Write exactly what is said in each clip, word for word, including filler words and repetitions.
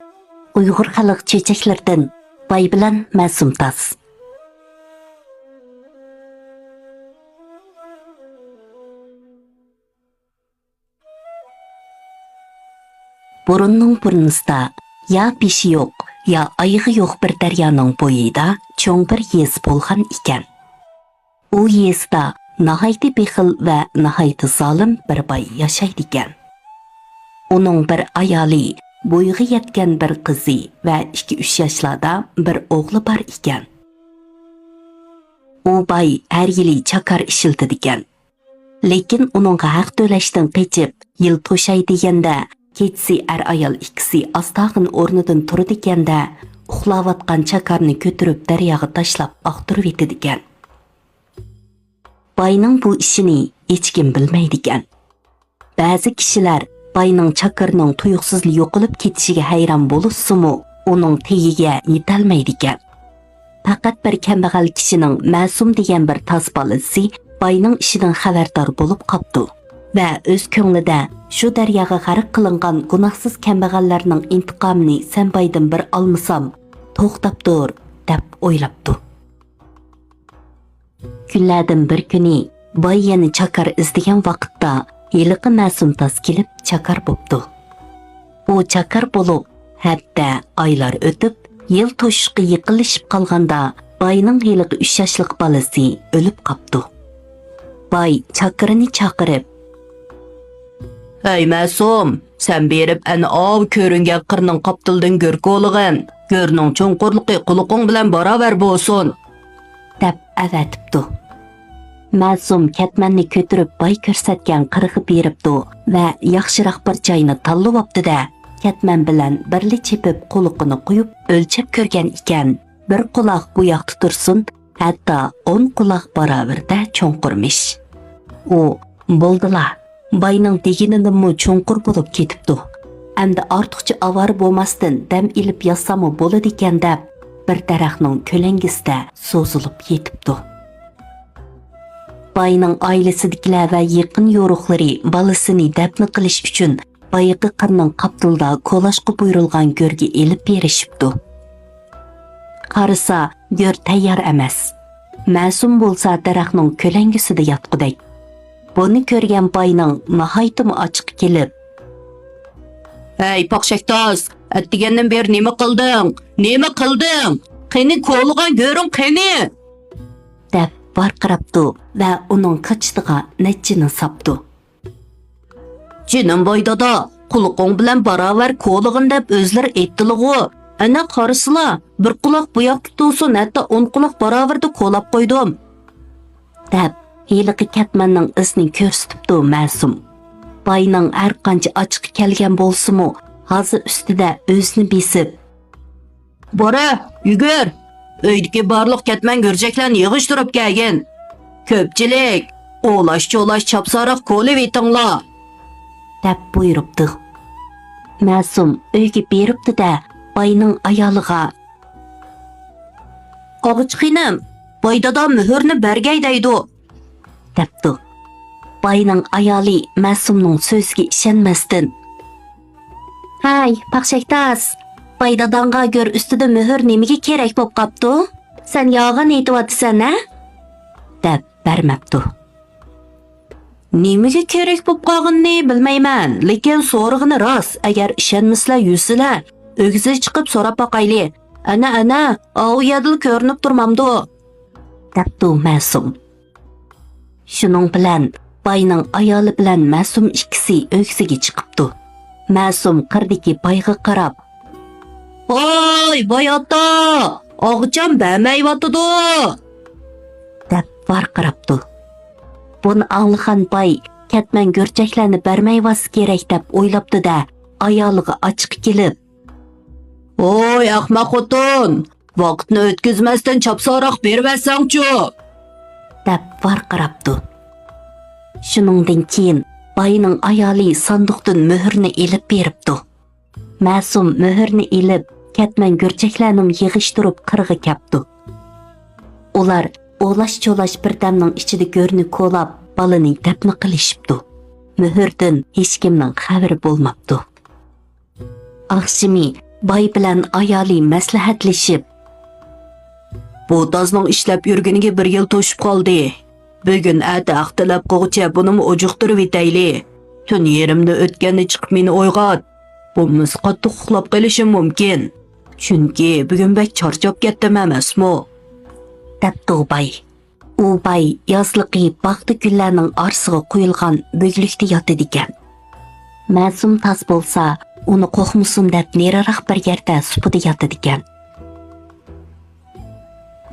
ئۇيغۇر خەلق چۆچەكلىرىدىن باي بىلەن مەسۇم تاس. بۇرۇننىڭ بۇرۇنىسىدا يا بېشى يوق، يا ئايىغى يوق بىر دەريانىڭ بويىدا چوڭ بىر يېزا بولغان ئىكەن. ئۇ يېزىدا ناھايىتى بېخىل ۋە ناھايىتى زالىم بىر باي ياشايدىكەن. ئۇنىڭ بىر ئايالى، بويىغا يەتكەن بىر قىزى ۋە ئىككى-ئۈچ ياشلاردا بىر ئوغلى بار ئىكەن. ئۇ باي ھەر يىلى چاكار ئىشلىتىدىكەن. لېكىن ئۇنىڭغا ھەق تۆلەشتىن قېچىپ، يىل توشاي دېگەندە، كېچىسى ئەر-ئايال ئىككىسى ئاستاغىنا ئورنىدىن تۇرىدىكەندە، ئۇخلاۋاتقان چاكارنى كۆتۈرۈپ دەرياغا تاشلاپ ئاقتۇرۇۋېتىدىكەن. باينىڭ بۇ ئىشىنى ھېچكىم بىلمەيدىكەن. بەزى كىشىلەر باينىڭ چاكىرىنىڭ تۇيۇقسىزلا يوقىلىپ كېتىشىگە ھەيران بولۇشسىمۇ، ئۇنىڭ تېگىگە يېتەلمەيدىكەن. پەقەت بىر كەمبەغەل كىشىنىڭ مەسۇم دېگەن بىر تاس بالىسى باينىڭ ئىشىدىن خەۋەردار بولۇپ قاپتۇ ۋە ئۆز كۆڭلىدە، شۇ دەرياغا غەرق قىلىنغان گۇناھسىز كەمبەغەللەرنىڭ ئىنتىقامىنى سەن بايدىن بىر ئالمىسام، توختاپ تۇر، دەپ ئويلاپتۇ. كۈنلەردىن بىر كۈنى باي يەنە چاكار ئىزدىگەن ۋاقىتتا، ھېلىقى مەسۇم تاس كېلىپ چاكار بوپتۇ. ئۇ چاكار بولۇپ، ھەپتە، ئايلار ئۆتۈپ، يىل توشۇشقا يېقىنلىشىپ قالغاندا، باينىڭ ھېلىقى ئۈچ ياشلىق بالىسى ئۆلۈپ قاپتۇ. باي چاكىرىنى چاقىرىپ، «ھەي مەسۇم، سەن بېرىپ ئەنە ئاۋۇ كۆرۈنگەن قىرنىڭ قاپتىلىدىن گۆر كولىغىن. گۆرنىڭ چوڭقۇرلۇقى قۇلىقىڭ بىلەن باراۋەر بولسۇن.» دەپ ئەۋەتىپتۇ. مەسۇم كەتمەننى كۆتۈرۈپ باي كۆرسەتكەن قىرغا بېرىپتۇ ۋە ياخشىراق بىر جاينى تاللىۋاپتۇ-دە، كەتمەن بىلەن بىرلە چېپىپ قۇلىقىنى قويۇپ ئۆلچەپ كۆرگەن ئىكەن. بىر قۇلاق بۇ ياقتا تۇرسۇن، ھەتتا ئون قۇلاق باراۋەردە چوڭقۇرمىش. ئۇ، بولدىلا، باينىڭ دېگىنىدىنمۇ چوڭقۇر بولۇپ كېتىپتۇ. ئەمدى ئارتۇقچە ئاۋارە بولماستىن دەم ئېلىپ ياتساممۇ بولىدىكەن دەپ، بىر دەرەخنىڭ كۆلەڭگىسىدە سوزۇلۇپ يېتىپتۇ. باينىڭ ئائىلىسىدىكىلەر ۋە يېقىن يورۇقلىرى بالىسىنى دەپنە قىلىش ئۈچۈن بايىقى قىرنىڭ قاپتىلىدا كولاشقا بۇيرۇلغان گۆرگە ئېلىپ بېرىشىپتۇ. قارىسا، گۆر تەييار ئەمەس. مەسۇم بولسا دەرەخنىڭ كۆلەڭگىسىدە ياتقۇدەك. بۇنى كۆرگەن باينىڭ ناھايىتىمۇ ئاچچىقى كېلىپ، «ھەي، پاخشەكتاس، ئەتىگەندىن بېرى نېمە قىلدىڭ؟ نېمە قىلدىڭ؟ قېنى كولىغان گۆرۈڭ قېنى؟» دەپ ۋارقىراپتۇ ۋە ئۇنىڭ كاچىتىغا نەچچىنى ساپتۇ. «جېنىم باي دادا، قۇلىقىڭ بىلەن باراۋەر كولىغىن دەپ ئۆزلىرى ئېيتتىلىغۇ. ئەنە قارىسىلا، بىر قۇلاق بۇ ياقتا تۇرسۇن، ھەتتا ئون قۇلاق باراۋەردە كولاپ قويدۇم.» دەپ، ھېلىقى كەتمەننىڭ ئىزىنى كۆرسىتىپتۇ مەسۇم. باينىڭ ھەر قانچە ئاچچىقى كەلگەن بولسىمۇ، ھازا ئۈستىدە ئۆزىنى بېسىپ، «بورە، يۈگۈر! ئۆيدىكى بارلىق كەتمەن گۈرچەكلەرنى يىغىشتۇرۇپ كەلگىن. كۆپچىلىك، ئولاش-چولاش چاپساراق كولىۋېتىڭلار!» دەپ بۇيرۇپتۇ. مەسۇم ئۆيگە بېرىپتۇ-دە، باينىڭ ئايالىغا، «ئاغىچى خېنىم، باي دادا مۆھۈرنى بەرگەي دەيدۇ.» دەپتۇ. باينىڭ ئايالى مەسۇمنىڭ سۆزىگە ئىشەنمەستىن، «ھەي، پاخشەكتاس، باي داداڭغا گۆر ئۈستىدە مۆھۈر نېمىگە كېرەك بوپ قاپتۇ؟ سەن يالغان ئېيتىۋاتىسەن ھە؟» دەپ بەرمەپتۇ. «نېمىگە كېرەك بوپ قالغىنىنى بىلمەيمەن، لېكىن سورىغىنى راست، ئەگەر ئىشەنمىسىلەر يۈرسىلە، ئۆگزىگە چىقىپ سوراپ باقايلى. ئەنە، ئەنە، ئاۋۇ يەردىلا كۆرۈنۈپ تۇرمامدۇ؟» دەپتۇ مەسۇم. شۇنىڭ بىلەن باينىڭ ئايالى بىلەن مەسۇم ئىككىسى ئۆگزىگە چىقىپتۇ. مەسۇم قىردىكى بايغا قاراپ، «ۋاي، باي ئاتا، ئاغىچام بەرمەيۋاتىدۇ!» دەپ ۋارقىراپتۇ. بۇنى ئاڭلىغان باي، كەتمەن گۈرچەكلەرنى بەرمەيۋاتسا كېرەك دەپ ئويلاپتۇ-دە، ئايالىغا ئاچچىقى كېلىپ، «ۋوي، ئەخمەق خوتۇن! ۋاقىتنى ئۆتكۈزمەستىن چاپسانراق بېرىۋەتسەڭچۇ!» دەپ ۋارقىراپتۇ. شۇنىڭدىن كېيىن باينىڭ ئايالى ساندۇقتىن مۆھۈرنى ئېلىپ بېرىپتۇ. مەسۇم مۆھۈرنى ئېلىپ، كەتمەن گۈرچەكلەرنىمۇ يىغىشتۇرۇپ قىرغا كەپتۇ. ئۇلار ئولاش-چولاش بىردەمنىڭ ئىچىدە گۆرنى كولاپ، بالىنى دەپنە قىلىشىپتۇ. مۆھۈردىن ھېچكىمنىڭ خەۋىرى بولماپتۇ. ئاخشىمى باي بىلەن ئايالى مەسلىھەتلىشىپ، بۇ تازنىڭ ئىشلەپ يۈرگىنىگە بىر يىل توشۇپ قالدى. بۈگۈن ئەتە ھەق تەلەپ قىلغۇچە بۇنىمۇ ئۇجۇقتۇرۇۋېتەيلى. تۈن يېرىمدە ئۆتكەندە چىقىپ مېنى ئويغات. بولمىسا قاتتىق ئۇخلاپ قېلىشىم مۇمكىن. چۈنكى بۈگۈن بەك چارچاپ كەتتىم ئەمەسمۇ؟ دەپتۇ باي. ئۇ باي يازلىقى باغدا گۈللەرنىڭ ئارىسىغا قويۇلغان بۆگلۈكتە ياتىدىكەن. مەسۇم تاز بولسا ئۇنى قورقمىسۇن دەپ نېرىراق بىر يەردە سۇپىدا ياتىدىكەن.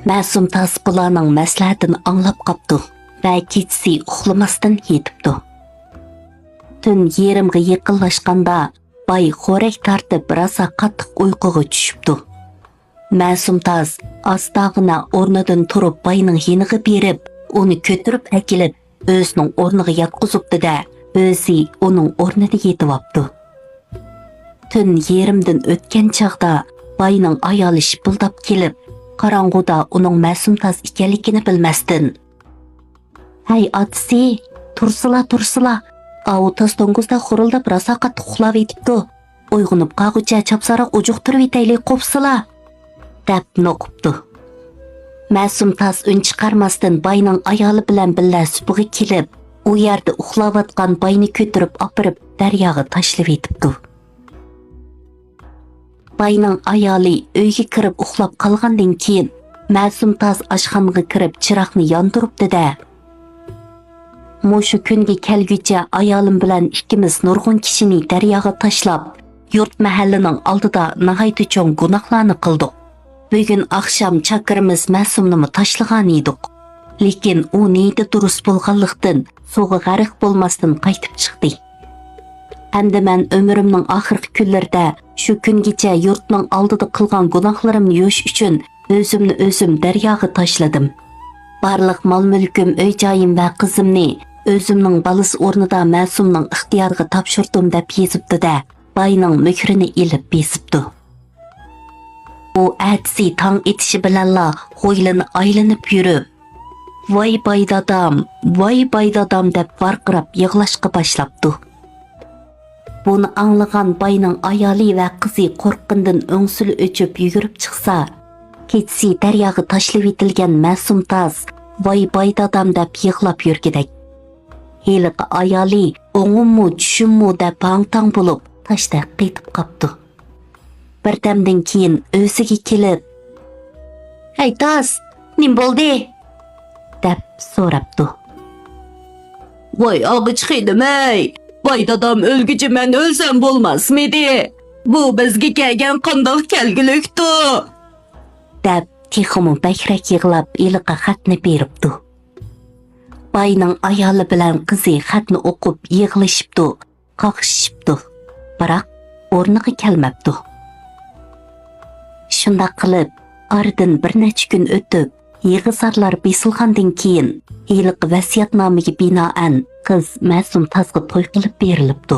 مەسۇم تاز بۇلارنىڭ مەسلىھەتىنى ئاڭلاپ قاپتۇ ۋە كېچىسى ئۇخلىماستىن يېتىپتۇ. تۈن يېرىمغا يېقىنلاشقاندا باي خورەك تارتىپ راسا قاتتىق ئۇيقۇغا چۈشۈپتۇ. مەسۇم تاز ئاستاغىنا ئورنىدىن تۇرۇپ باينىڭ يېنىغا بېرىپ، ئۇنى كۆتۈرۈپ ئەكېلىپ، ئۆزىنىڭ ئورنىغا ياتقۇزۇپتۇ-دە، ئۆزى ئۇنىڭ ئورنىدا يېتىۋاپتۇ. تۈن يېرىمدىن ئۆتكەن چاغدا باينىڭ ئايالى شىپىلداپ كېلىپ، قاراڭغۇدا ئۇنىڭ مەسۇم تاز ئىكەنلىكىنى بىلمەستىن، ھەي ئاتىسى، تۇرسىلا، تۇرسىلا، ئاۋۇ تاز توڭگۇزدا خورۇلداپ راسا قاتتىق ئۇخلاۋېتىپتۇ. ئويغىنىپ قالغۇچە چاپسانراق ئۇجۇقتۇرۇۋېتەيلى، قوپسىلا، دەپ نوقۇپتۇ. مەسۇم تاز ئۈن چىقارماستىن باينىڭ ئايالى بىلەن بىللە سۇپىغا كېلىپ، ئۇ يەردە ئۇخلاۋاتقان باينى كۆتۈرۈپ ئاپىرىپ دەرياغا تاشلىۋېتىپتۇ. باينىڭ ئايالى ئۆيگە كىرىپ ئۇخلاپ قالغاندىن كېيىن، مەسۇم تاز ئاشخانىغا كىرىپ چىراغنى ياندۇرۇپتۇ-دە، مۇشۇ كۈنگە كەلگۈچە ئايالىم بىلەن ئىككىمىز نۇرغۇن كىشىنى دەرياغا تاشلاپ، يۇرت مەھەللىنىڭ ئالدىدا ناھايىتى چوڭ گۇناھلارنى قىلدۇق. بۈگۈن ئاخشام چاكىرىمىز مەسۇمنىمۇ تاشلىغان ئىدۇق. لېكىن ئۇ نىيىتى دۇرۇس بولغانلىقتىن، سۇغا غەرق بولماستىن قايتىپ چىقتى. ئەمدى مەن ئۆمرۈمنىڭ ئاخىرقى كۈنلىرىدە شۇ كۈنگىچە يۇرتنىڭ ئالدىدا قىلغان گۇناھلىرىمنى يۇيۇش ئۈچۈن ئۆزۈمنى ئۆزۈم دەرياغا تاشلىدىم. بارلىق مال-مۈلكۈم، ئۆي-جايىم ۋە قىزىمنى ئۆزۈمنىڭ بالىسى ئورنىدا مەسۇمنىڭ ئىختىيارىغا تاپشۇردۇم، دەپ يېزىپتۇ-دە، باينىڭ مۆھرىنى ئېلىپ بېسىپتۇ. ئۇ ئەتىسى تاڭ ئېتىشى بىلەنلا ھويلىنى ئايلىنىپ يۈرۈپ، ۋاي باي دادام، ۋاي باي دادام دەپ ۋارقىراپ يىغلاشقا باشلاپتۇ. بۇنى ئاڭلىغان باينىڭ ئايالى ۋە قىزى قورققىنىدىن ئۆڭسۈلى ئۆچۈپ يۈگۈرۈپ چىقسا، كېچىسى دەرياغا تاشلىۋېتىلگەن مەسۇم تاز ۋاي باي دادام دەپ يىغلاپ يۈرگۈدەك. ھېلىقى ئايالى ئوڭۇممۇ، چۈشۈممۇ دەپ ھاڭ-تاڭ بولۇپ تاشتەك قېتىپ قاپتۇ. بىردەمدىن كېيىن ئۆزىگە كېلىپ، ھەي تاز، نېمە بولدى؟ دەپ سوراپتۇ. ۋاي ئاغىچ خېنىم-ئەي، باي دادام ئۆلگۈچە مەن ئۆلسەم بولماسمىدى؟ بۇ بىزگە كەلگەن قانداق كەلگۈلۈكتۇ؟ دەپ تېخىمۇ بەكرەك يىغلاپ ھېلىقى خەتنى بېرىپتۇ. باينىڭ ئايالى بىلەن قىزى خەتنى ئوقۇپ يىغلىشىپتۇ، قاقشىشىپتۇ، بىراق ئورنىغا كەلمەپتۇ. شۇنداق قىلىپ، ئارىدىن بىر نەچچە كۈن ئۆتۈپ، يىغا-زارلار بېسىلغاندىن كېيىن، ھېلىقى ۋەسىيەتنامىگە بىنائەن قىز مەسۇم تازغا توي قىلىپ بېرىلىپتۇ.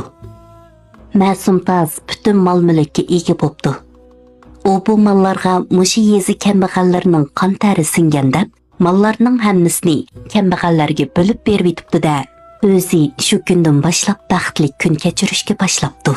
مەسۇم تاز پۈتۈن مال-مۈلۈككە ئىگە بوپتۇ. ئۇ بۇ ماللارغا مۇشۇ يېزا كەمبەغەللىرىنىڭ قان تەرى سىڭگەن دەپ، ماللارنىڭ ھەممىسىنى كەمبەغەللەرگە بۆلۈپ بېرىۋېتىپتۇ-دە، ئۆزى شۇ كۈندىن باشلاپ بەختلىك كۈن كەچۈرۈشكە باشلاپتۇ.